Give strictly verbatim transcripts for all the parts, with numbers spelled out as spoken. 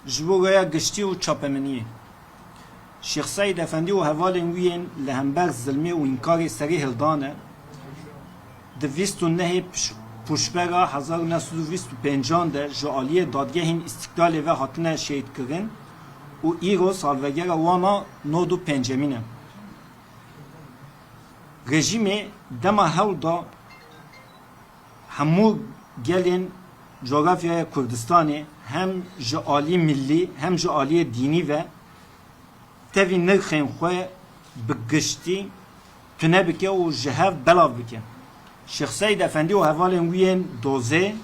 Ji bo raya giştî û çapemeniyê. Şêx Seîd Efendî û hevalên wî yên li hember zilmê û înkarê serî hildan e, di vîst û nehê piş-, Pûşbera hezar û neh sed û vîst û pêncan de ji aliyê dadgehên Îstîklalê ve hatine şehîdkirin û îro salvegera wan a nod û pêncemîn e. Rejîmê dema hewl da hemû gelên cografyaya Kurdistanê hem ji alî millî hem ji aliyê dînî ve tevî nirxên xwe bi giştî tune bike û ji hev belav bike. Şêx Seîd Efendî û hevalên wî yên dozê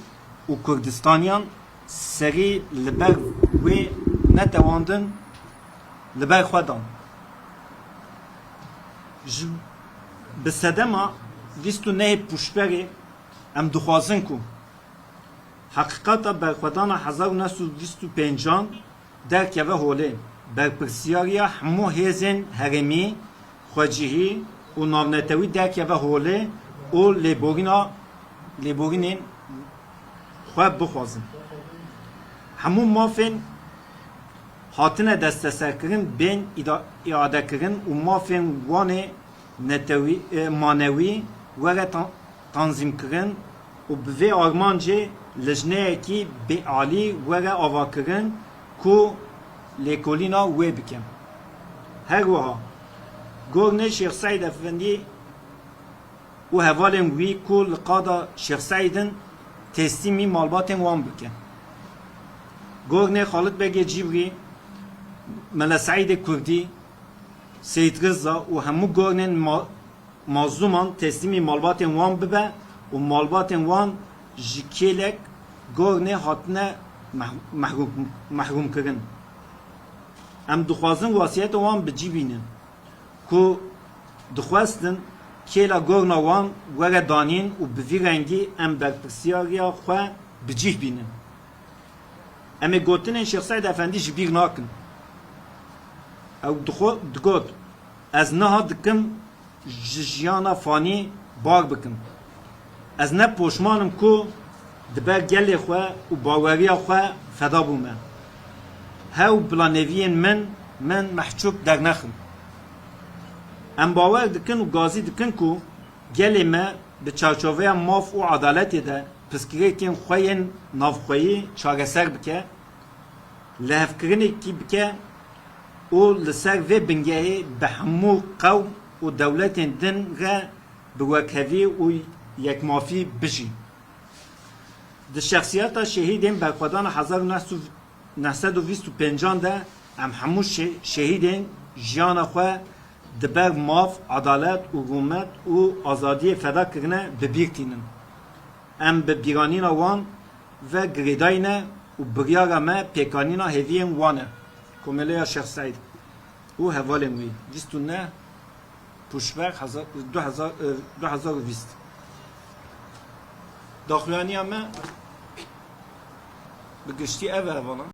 û Kurdistaniyan serî li ber wê netewandin li ber xwe dan. Ji, bi sedema vîst û nehê Pûşberê em dixwazin ku heqîqeta berxwedana hezar û neh sed û vîst û pêncan derkeve holê, berpirsiyariya hemû hêzên herêmî, xwecihî û navnetewî derkeve holê û lêborîna, lêborînên xwe bixwazin. Hemû mafên hatine desteserkirin bên îda-, îadekirin û mafên wanê netewî, e, manewî were ta-, tanzîmkirin û bi vê armancê lijneyekî bêalî were avakirin ku lêkolîna wê bike. Her wiha, gornê Şêx Seîd Efendî û hevalên wî ku li qada Şêx Seîd in, teslîmî malbatên wan bike. Gornê Xalid Begê Cîbrî, Mele Seîdê Kurdî, Seyîd Riza û hemû gornên ma-, mazlûman teslîmî malbatên wan bibe û malbatên wan ji kêlek gornê hatine meh-, mehrûm, mehrûmkirin. Em dixwazin wasiyeta wan bi cî bînin ku dixwestin kêla gorna wan were danîn û bi vî rengî em berpirsiyariya xwe bi cih bînin. Em ê gotinên Şêx Seîd Efendî ji bîr nakin. Ew dixwe-, digot, Ez niha dikim ji jiyana fanî bar bikim. Ez ne poşman im ku di ber gelê xwe û baweriya xwe feda bûme. Hew bila neviyên min, min mehçûb dernexin. Em bawer dikin û gazî dikin ku gelê me bi çarçoveya maf û edaletê de pirsgirêkên xwe yên navxweyî çareser bike, lihevkirinekî bike û li ser vê bingehê bi hemû qewm û dewletên din re bi wekhevî û yekmafî bijî. Di şexsiyeta şehîdên berxwedana hezar û neh sed û vîst û pêncan de em hemû şe-, şehîdên jiyana xwe di ber maf, edalet û rûmet û azadiyê feda kirine bi bîr tînin. Em bi bîranîna wan ve girêdayî ne û biryara me pêkanîna hêviyên wan e. Komeleya Şêx Seîd û hevalên wî, vîst û neh Pûşber hezar, du hezar, e, du hezar û vîst. Daxuyaniya me bi giştî ev e, hevalan.